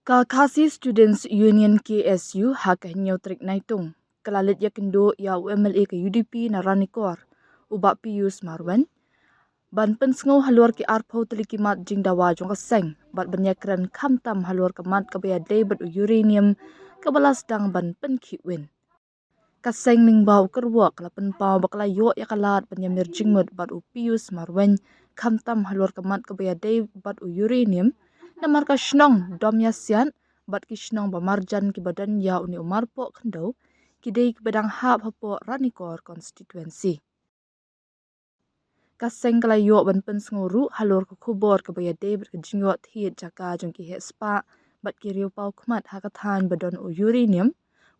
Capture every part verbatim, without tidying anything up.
Ka Khasi Students Union, K S U, ha ka hynñiew tarik Naitung ka la leit ïakynduh ïa u M L A ka U D P na Ranikor, u Bah Pius Marwein, ban pynsngew halor ki arphew tylli ki mat jingdawa jong ka seng bad ban ïakren khamtam halor ka mat kaba ïadei bad u uranium kaba la sdang ban pynkhih win. Ka seng lyngba u kyrwoh ka la pynpaw ba ka la ïoh ïa ka lad ban ïamir jingmut bad u Pius Marwein khamtam halor ka mat kaba ïadei bad u uranium, namar ka shnong Domïasiat bad ki shnong ba marjan kiba don ïa une u marpoh khyndew ki dei kiba dang hap hapoh Ranikor constituency. Ka seng ka la ïoh ban pynsngew ruh halor ka khubor kaba ïadei bad ka jingïoh thied jaka jong ki heh spah bad ki riewpaw khmat ha ka thaiñ ba don u uranium,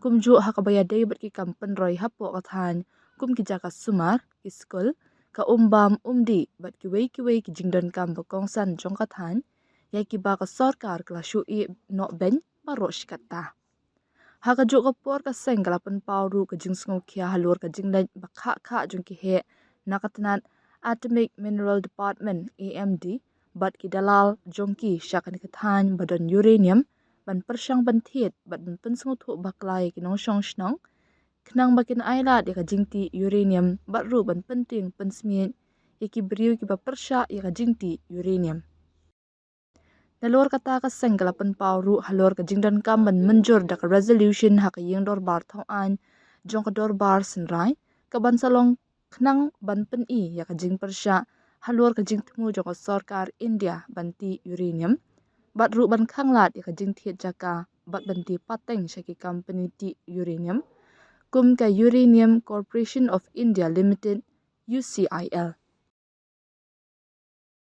kumjuh ha kaba ïadei bad ki kam pynroi hapoh ka thaiñ, kum ki jaka sumar, ki skul, ka um bam um dih bad kiwei kiwei ki jingdonkam ba kongsan jong ka thaiñ, ïa kiba ka sorkar ka la shu ïeh noh beiñ baroh shi katta. Ha kajuh ka por ka seng ka la pynpaw ruh ka jingsngewkhia halor ka jingleit ba khah khah jong ki heh na ka tnat Atomic Mineral Department, A M D, bad ki dalal jong ki sha kane ka thaiñ ba don uranium, ban pyrshang ban thied bad ban pynsngewthuh bakla ïa ki nongshong shnong, khnang ba kin ailad ïa ka jingtih uranium bad ruh ban pyntieng pynsmiej ïa ki briew kiba pyrshah ïa ka jingtih uranium. Nalor kata ka seng ka la pynpaw ruh halor ka jingdonkam ban mynjur da ka resolution ha ka ïing dorbar thaw aiñ jong ka dorbar synrai, ka ban sa long khnang ban pyni ïa ka jingpyrshah halor ka jingthmu jong ka sorkar India ban tih uranium, bad ruh ban khanglad ïa ka jingthied jaka bad ban die pateng sha ki company tih uranium, kum ka Uranium Corporation of India Limited, U C I L.